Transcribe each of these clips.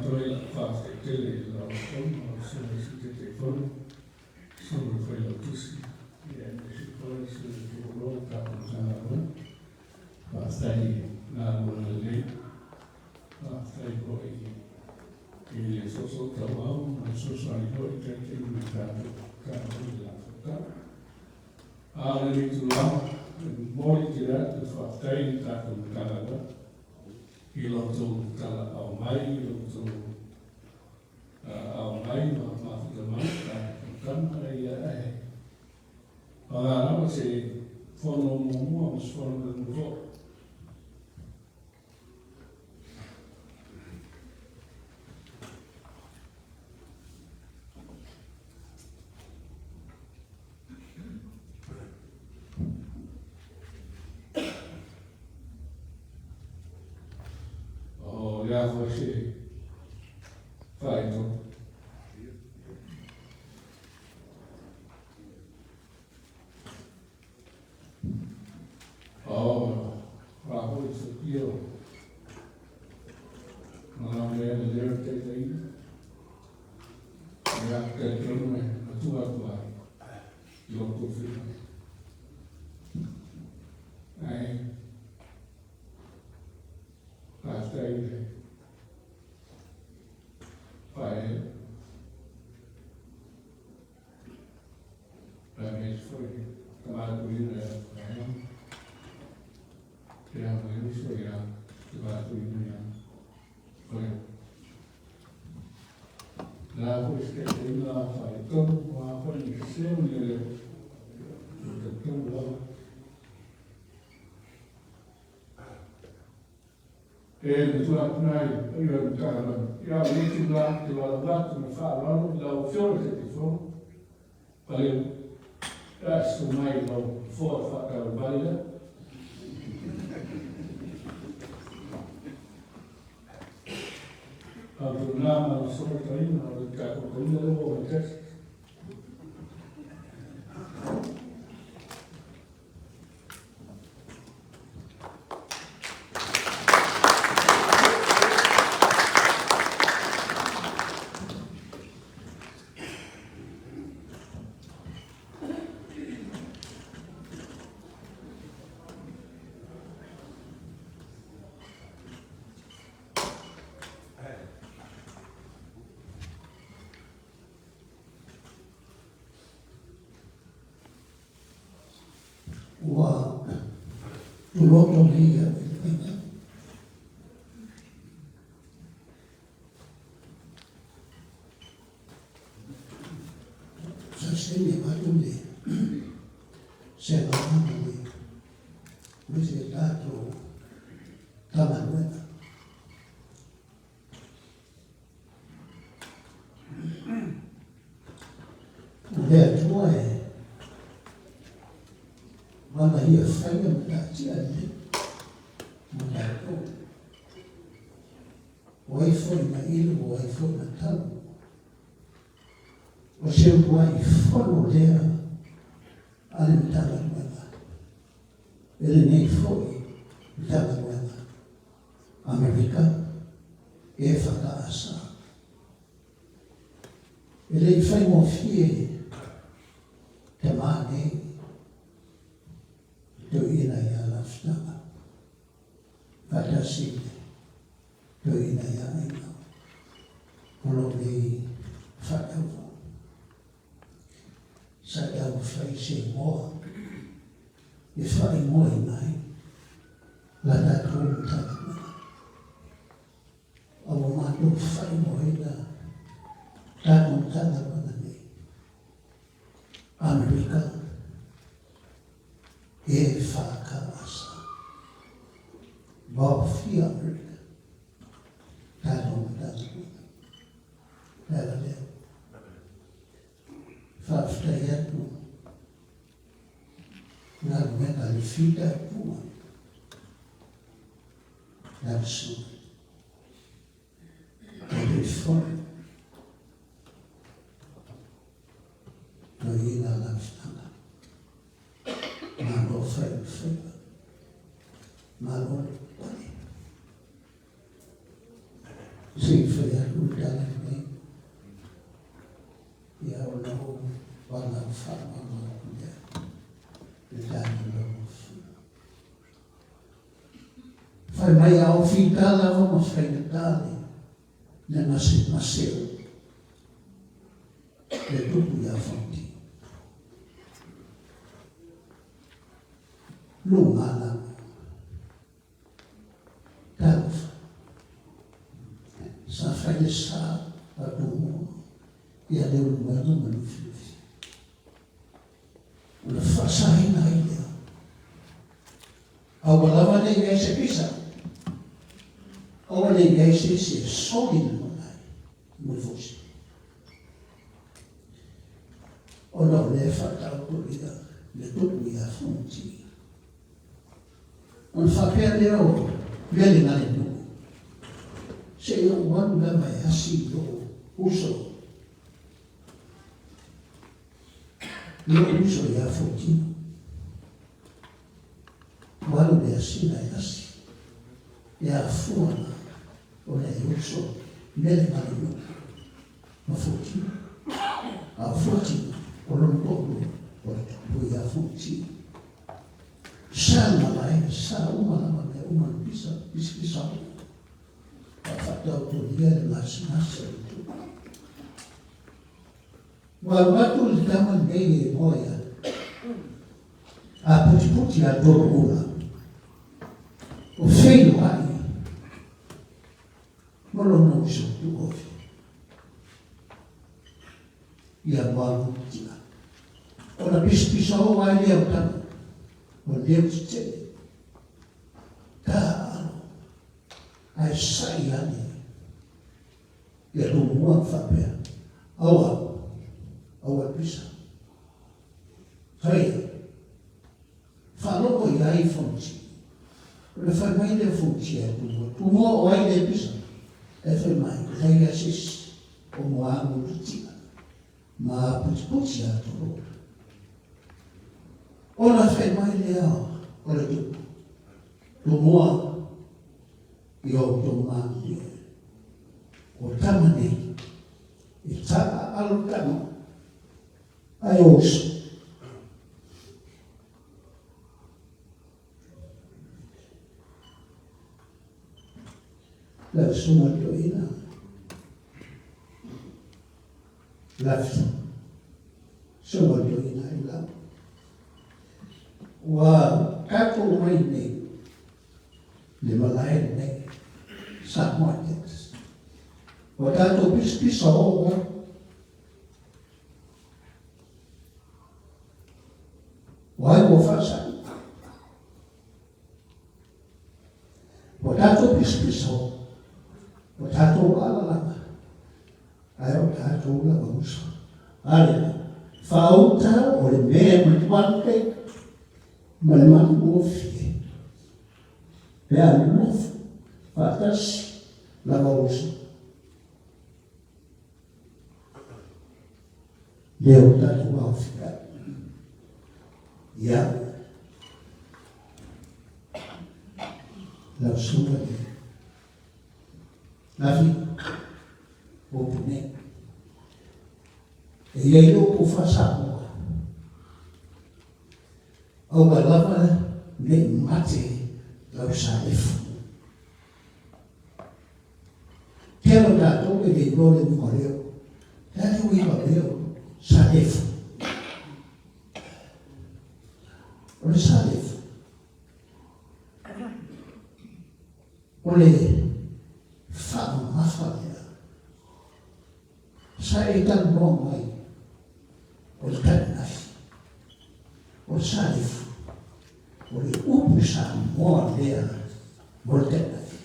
avatu ai lau faafetai tele i lau Afioga ma lau Susuga i le Sui Taitaifono, Susuga i le Failautusi, aemaise foi le Sui Tuuloa o le tatou Matagaluega. Faafetai i galuega lelei. Faafetai foi i le soosootauau ma le fesoasoani foi i le taitaiga o le tatou Matagaluega i le la fonotaga. A o lenei itula, e momoli tele atu le faafetai i le tatou Matagaluega i lo outou talaau mai, i lo outou aao mai ma mafuta mai i le tatou fonotaga. Ia, ae paga lava se fono muamua ma se fono mulimuli foi. O le a foi se faailoa. O la foi se pio. Ma mea le leo taitaiina. Ia, talitonu e matua atu ai i lo outou finagalo. Ae faafetai i le faaeaea. Aemaise foi le tama toeaina ia Aperahama, ia ma le uso ia tama toeaina ia Korea. La foi se taitaiga faaletonu, o a foi ni sese ma ni leo, o talitonu lava. E matua atu na i le paia o le Matagaluega. Ia, o lenei itula ou te valaau atu ma le faaaloalo i lau Afioga i le Taitaifono, Paleu, pe a e susu mai i lau nofoa faatauavale lea. Tautuana ma le soataina o le tatou taina lea ua oo mai Texas. Ua tuloto nei au i le faiga. Sa se taimi e avatu le se agaga le aemaise le tatou Matagaluega. O le Atua e mana ia faia ma taatia lelei mo tatou. O ai foi na ilu, o ai foi na tau. O se uluai fono lea a le Matagaluega, e lenei foi Matagaluega. Amerika, e whakaasa. E le i whaingofie te mā nei, toeaina i a Lafitaga, whaatasi le toeaina i a Aina, o lo nei whaatauva. Sa taumafai se igoa e faaigoaina ai la tatou Matagaluega. A ua matou faaigoaina tatou Matagaluega nei, Amerika EFKS. Vaofia Amerika, tatou Matagaluega. Le ala lea. Faafetai atu galuega a le fita e pua lau susuga. Taitaifono toeaina lafitaga. Malo fai o le faiva. Malo le pale. Se i fai atu le tala lenei, ia ona ou valaau faaaloalo atu lea i le tatou lauofi. Fai mai a ofi tala ma faigata le le gasegase o le tupu ia Fonoti. Luga lalo. Talofa. Sa fai le sa a Tumua ia Leulumoega ma Lufilufi. Ona faasaina ai lea. Aua lava ne i ai se pisa. Aua ne i ai se isi e soli le malae mo le fosi. Ona o lea e faataotolia le tupu ia Fonoti. Ona faapea lea o Melegalenuu, Se i ou alu lava e asi i lou uso, i lou uso ia Fuatino. Ua alu le asina e asi, e afua la ona e uso Melegalenuu ma Fuatino. A o Fuatino, o lona toalua, o le tupu ia Fuatino. Sa malae, sa uma lava mea uma na pisa, pisapisa o. A faataotolia le gasegase o le tupu. Ua alu atu le tama lenei e moe ia. A putiputi a toloula. O feiloai ma lona uso tuofe. Ia moalutia. Ona pisapisao ai lea o tama, o leo tetele. Taalo, ae sa'i ane ia Tumua ma faapea, Aua, aua le pisa. Faia, faalogo i ai Fonoti. Ona fai mai lea o Fonoti ia Tumua, Tumua o ai lea pisa? Ae fai mai, e leai lava se isi o Moalutia ma putiputi a Toloa. Ona fai mai lea o le tupu, Tumua i outou malilie, o tama nei e taaalo tama ae o uso. Lau Susuga i le Toeaina, Lafi, Susuga i le Toeaina i lau. Ua tatou mai nei le malae lenei, Samoa Texas. Ua tatou pisapisa oo ai. Ua ai ua faasai. Ua tatou pisopiso, ua tatou alalaga, ae o tatou lava uso. A lea, faauta o le mea matumate ma le matagofie, pe a nonofo faatasi lava uso. Lea ua tatou aofia ai. Ia, lau susuga le Lafi, upu nei. E i ai le upu faa-Samoa, aua lava ne i mate lau salefu. Tele o tatou e le iloa le uiga o lea upu. Le a le uiga o lea upu? Salefu. O le salefu, o le faamamafa lea. Sa e talanoa mai o le tainafi, o le salefu, o le upu Samoa lea mo le tainafi.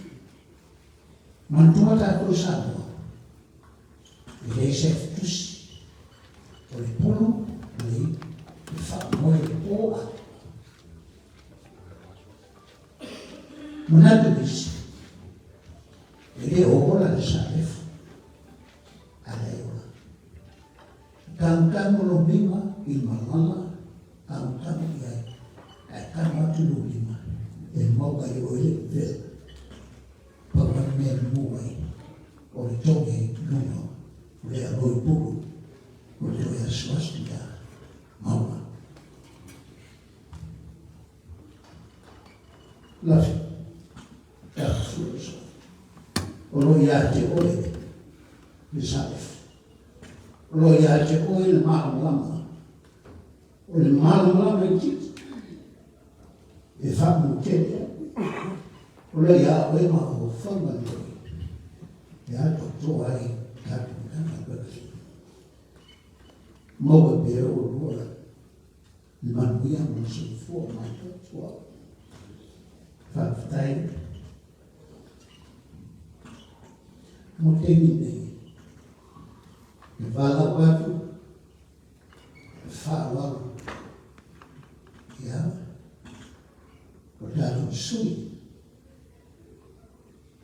Manatua tatou i Samoa, e leai se afitusi, o le pulu ma le ipu, e faamoe le po atoa. Manatu nisi, e le o ola le salefu, a la e ola. Tagutagu lou lima i le malala, tagutagu i ai, ae tago atu lou lima e maua ai oe le vela. Pau lava le mea e lemu ai. o le togi i luga o le aloi pulu o le toe asuasu ia maua. Lafi, o lo o ia te oe le Salef. O lo o ia te oe le malamalama. O le malamalama i titi e faamutele ai. O lo o ia oe mafaufauga lelei e atoatoa ai tatou Matagaluega. Maua pea oulua le manuia ma le soifua mai le Atua. Faafetai. Mo le taimi lenei, e valaau atu le faaaloalo ia o tatou sui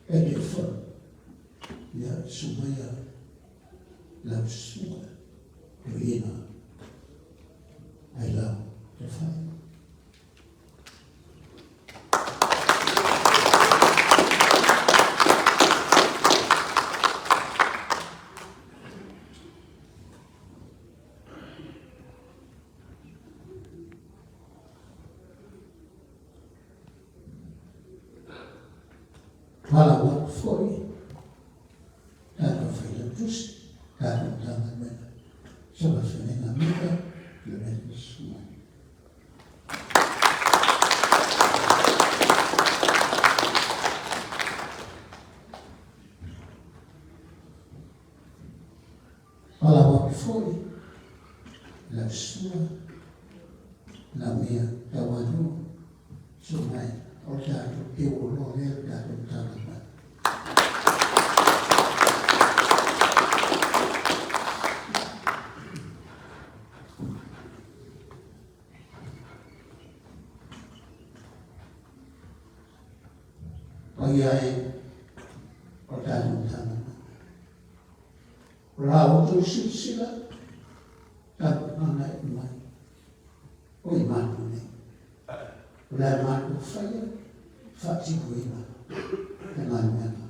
e te fono ia sumaia lau susuga toeaina Ailau Tafai. Valaau atu foi tatou Failautusi, tatou Matagaluega, Sola Feagaiga Mika, Loretta Susuga. Valaau atu foi lau Susuga Lamia Tauanuu Susuga o le tatou teuoloa lea le tatou Matagaluega. Paia e o le tatou Matagaluega. O la outou silasila, tatou gagae mai, o i matou nei. O le a matou faia, faatinoina le galuega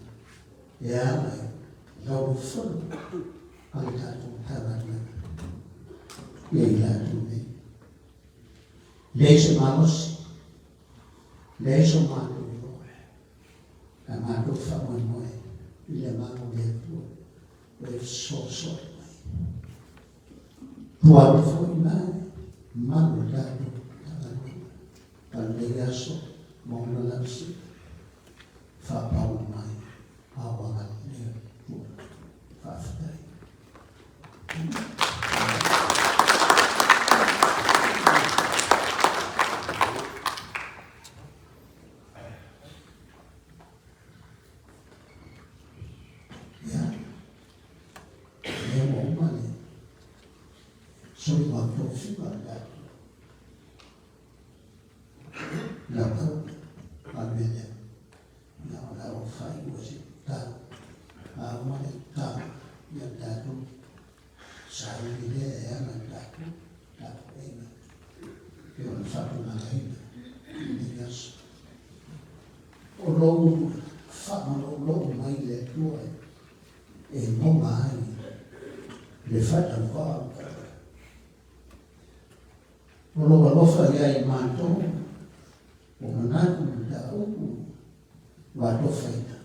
e ala i laulau-fono a le tatou Matagaluega ia i latou nei. Leai se malosi, leai so matou iloa, ae matou faamoemoe i le Agaga o le Atua o e fesoasoani mai. Tua atu foi i ina malu o le tatou Matagaluega a lenei aso ma ona lausili faapau mai a o agalelei le Atua. Faafetai. Ia, lea ua uma le soliga o tofiga o le tatou laulau a le mea lea. Ia, o la ua faaiu ai se tatalo. A uma le tatalo, ia le tatou sauni lea e ala i le tatou tapuaiga pei ona faatulagaina i lenei aso. O lou faamalolou mai le Atua e goma ai le faatauvaa o tagata. O lou alofa ia i matou, ua manatu i mataupu ua atofaina.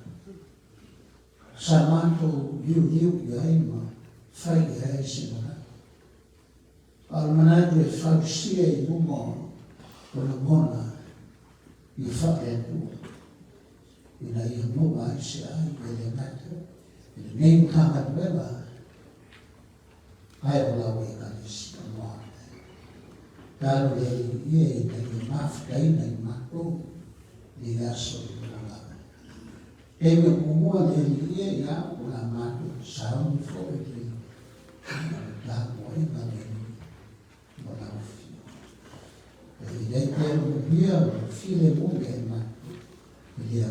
Sa matou liuliu i ai ma fai i ai se manatu. A o le manatu e fausia i luma o lagona i faale-Atua, ina ia maua ai se ai e le gata i lenei Matagaluega ae o lau Ekalesia moa. Talo le Alii e ina ia mafutaina i matou nei aso i lona lava. Taimi o muamua le Alii e ia o la matou sauni foi le tapuaiga le Alii mo lau afio. E i ai pea le manuia ma le filemu ia i matou i lea